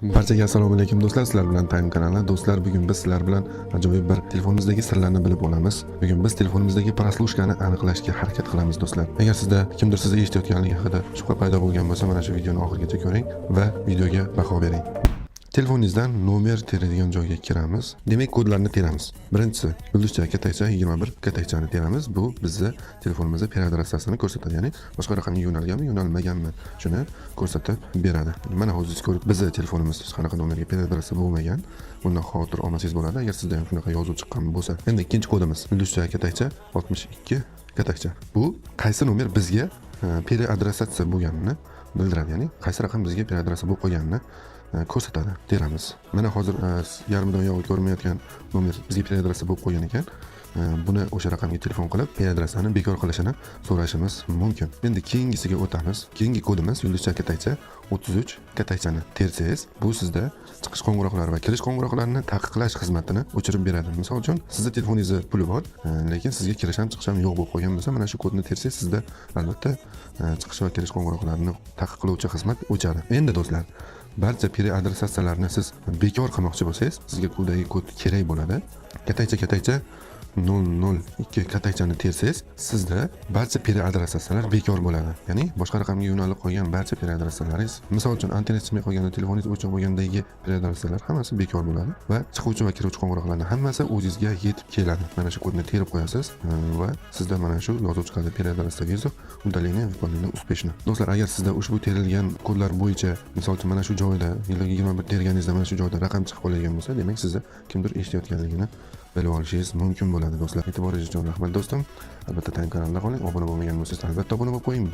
Barchaga assalomu alaykum, do'stlar. Sizlar bilan Time kanali. Do'stlar, bugun biz sizlar bilan ajoyib bir telefonimizdagi sirlarni bilib olamiz. Bugun biz telefonimizdagi прослушка ni aniqlashga harakat qilamiz, do'stlar. Agar sizda kimdir sizni eshitayotganligi haqida shubha paydo bo'lgan bo'lsa, mana shu videoni oxirigacha ko'ring va videoga baho bering. Telefoningizdan nomer teradigan joyga kiramiz. Demak, kodlarni teramiz. Birinchisi yulduzcha katakcha 21 katakchani teramiz. Bu bizni telefonimizda переадресация sini ko'rsatadi, ya'ni boshqa raqamga yo'nalganmi, yo'nalmaganmi, shuni ko'rsatib beradi. Mana, hozir ko'rib, bizni telefonimiz hech qanaqa nomerga переадресация bo'lmagan. Bundan xavotir olmasangiz bo'ladi, agar sizda ham shunaqa yozuv chiqqan bo'lsa. Endi ikkinchi kodimiz yulduzcha katakcha 62 katakcha. Bu qaysi nomer bizga переадресация bo'lganini bildiradi, ya'ni qaysi raqam bizga переадресация bo'lib qolganini ko'rsatadi. Teramiz. Mana, hozir yarmidan yog'i ko'rinmayotgan nomer bizga переадресация bo'lib qolgan ekan. Buni o'sha raqamga telefon qilib, переадресация ni bekor qilishini so'rashimiz mumkin. Endi keyingisiga o'tamiz. Keyingi kodimiz yulduzcha katakcha 33 katakchani tersangiz, bu sizda chiqish qo'ng'iroqlari va kirish qo'ng'iroqlarini taqiqlash xizmatini o'chirib beradi. Misol uchun, sizni telefoningizda puli bor, lekin sizga kirish ham, chiqish ham yo'q bo'lib qolgan bo'lsa, mana shu kodni tersangiz, sizda albatta chiqish va kirish qo'ng'iroqlarini taqiqlovchi xizmat o'chadi. Endi, do'stlar, barcha переадресация larni siz bekor qilmoqchi bo'lsangiz, sizga quyidagi kod kerak bo'ladi. Katakcha katakcha 002 katakchani tersangiz, sizda barcha переадресация lar bekor bo'ladi, ya'ni boshqa raqamga yo'nalib qolgan barcha переадресация laringiz, misol uchun, antenna chiqmay qolganda, telefoningiz o'chib qolgandagi переадресация lar hammasi bekor bo'ladi va chiquvchi va kiruvchi qo'ng'iroqlarni hammasi o'zingizga yetib keladi. Mana shu kodni terib qo'yasiz va sizda mana shu yozuv chiqadi: "Переадресация вызов удаление выполнено успешно". Do'stlar, agar sizda ushbu terilgan kodlar bo'yicha, misol uchun, mana shu joyda 21 terganingizda mana shu joyda raqam chiqib qoladigan bo'lsa, demak, sizni kimdir eshitayotganligini bilib olishingiz mumkin bo'ladi. Do'stlar, e'tiboringiz uchun rahmat, do'stim. Albatta, Time kanalida qoling. Obuna bo'lmagan bo'lsangiz, albatta obuna bo'lib qo'ying.